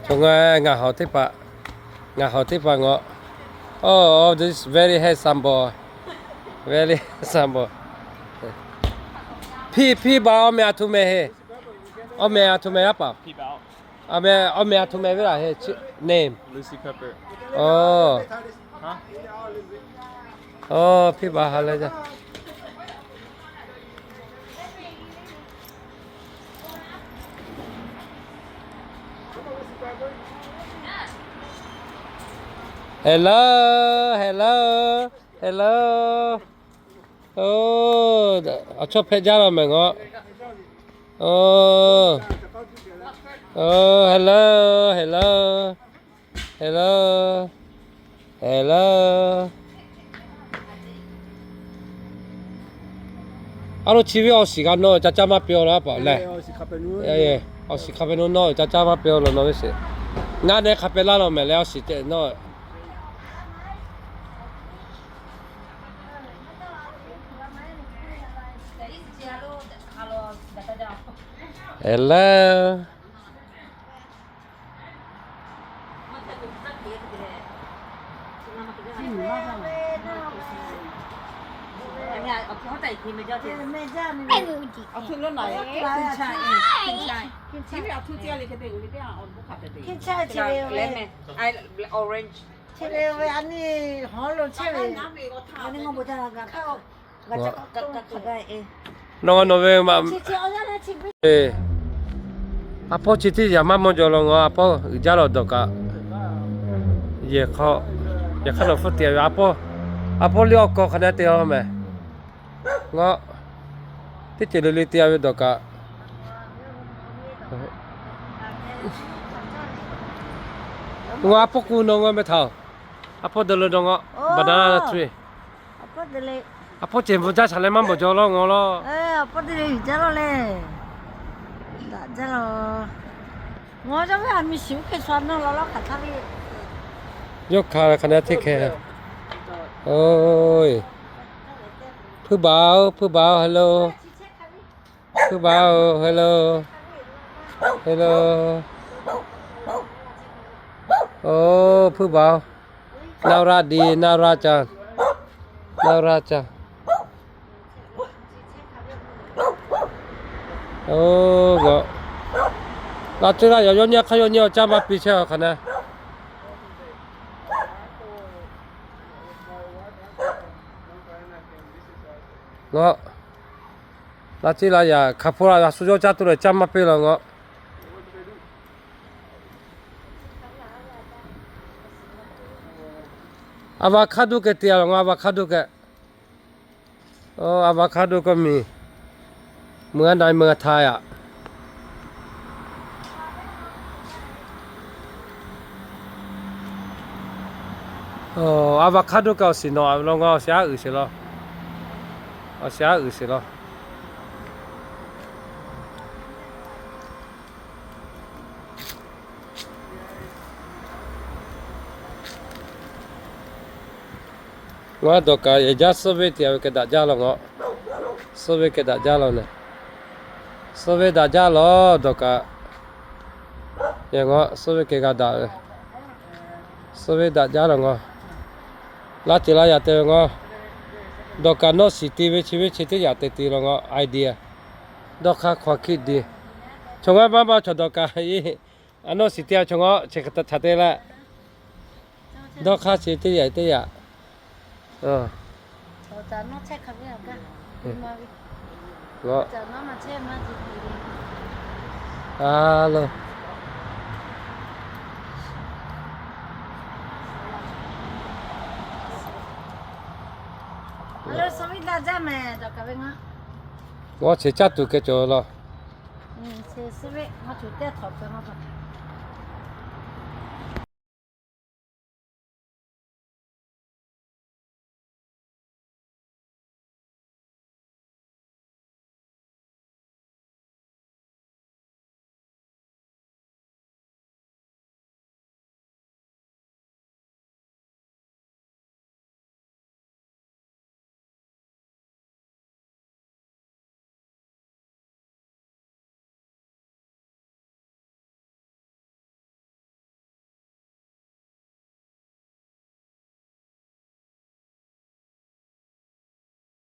Ngaˬ, ngaˬ hawˬ teˇ hpaˍ, ngaˬ hawˬ teˇ hpaˍ ngaˬ. Oh, oh, this very handsome boy. Very handsome boy. พี่ พี่บ่าว awˬ meh a htoꞈ meh heˆ? Awˬ meh a htoꞈ meh a paˍ? Awˬ meh, awˬ meh a htoꞈ meh ve laˇ heˆ? Name. Lucy Pepper. Oh. Oh, พี่บ่าว ha leh jaˇ. Hello, hello, hello. Oˇ, awˬ chawˇ hpehꞈ jaˇ law mehˍ ngaˬ. Oˇ, hello, hello, hello, hello. A lo chi ve awˬ shiˍ g'a nawˇ ca caˇ maˇ piˇ-oˬ laˇ paˍ lehˬ. Awˬ shiˍ hk'a pehꞈ nawˇ ca caˇ maˇ piˇ-oˬ law nawˇ ve sheˍ. Ngaˬ nehˬ hk'a pehꞈ laˇ law mehˍ leh awˬ shiˍ ceh nawˇ. Hello. Orange. Nawˬ ve ma, a pawˇ chi teˇ yaꞈ maˇ mawˇ jaw law ngaˬ, a pawˇ uiˍ jaˇ law dawˬ kaꞈ. Yehˬ hk'aˇ, yehˬ hk'aˇ nawˬ hpfuhˇ te ve a pawˇ, a pawˇ liˇ awˬ kaw hk'a na te law mehˍ. Ngaˬ teˇ ceuˬ le le te ve dawˬ kaꞈ. Ngaˬ a pawˇ k'u nawˬ ngaˬ meh htaꞈ, a pawˇ dawˇ le nawˬ ngaˬ, banana tree. A pawˇ cehˬ bvuhꞈ jaˇ shaˍ leh maˇ bvuhꞈ jaw law ngaˬ law. Yawˇ hkanˍ hk'a na teˇ hkeh. Oˇ, hpuiˇ baˬ-oˬ, hpuiˇ baˬ-oˬ, hello. Hpuiˇ baˬ-oˬ, hello. Hello. Oˇ, hpuiˇ baˬ-oˬ. Naˆ raˆ di, naˆ raˆ ca, naˆ raˆ ca. Oˇ, ngaˬ laˇ ceˇ laˇ yaꞈ yawˇ nyi hk'aˇ yawˇ nyi awˬ caˇ maˇ piˇ chehˇ a hk'a na. Ngaˬ laˇ ceˇ laˇ yaꞈ hk'a hpuˇ la g'a shu yawˇ caˇ tuˬ leh caˇ maˇ piˇ law ngaˬ. Avocado keh te a law ngaˬ, avocado keh. Oˇ, avocado kawˇ miˬ, เหมือนในเมืองไทย aꞈ. Oˇ, avocado keh awˬ shiˍ nawꞈ a ve law ngaˬ, awˬ shiˍ aˉ uiˍ sheˍ law. Awˬ shiˍ aˉ uiˍ sheˍ law. Ngaˬ dawˬ kaꞈ yehˬ jaˇ suhˉ veˆ te a ve keh daꞈ jaˇ law ngaˬ. Suhˉ veˆ keh daꞈ jaˇ law mehˍ. Suhˉ veˆ daꞈ jaˇ law dawˬ kaꞈ. Yehˬ ngaˬ suhˉ veˆ keh g'a daꞈ ve. Suhˉ veˆ daꞈ jaˇ law ngaˬ. Laˇ ceˬ laˇ yaꞈ te ve ngaˬ. Dawˬ kaꞈ nawˇ shiˍ te ve chi ve chi teˇ yaꞈ te te law ngaˬ idea. Dawˇ hk'aˇ hk'aw hkiˆ de. Chaw ngaˇ maˇ maˇ chaw dawˬ kaꞈ, a nawˇ shiˍ te chaw ngaˬ chi hk'e htaꞈ te leh. Dawˇ hk'aˇ chi teˇ yaꞈ teˇ yaꞈ. Ngaˬ chi caˇ tuˬ keh cawˬ law.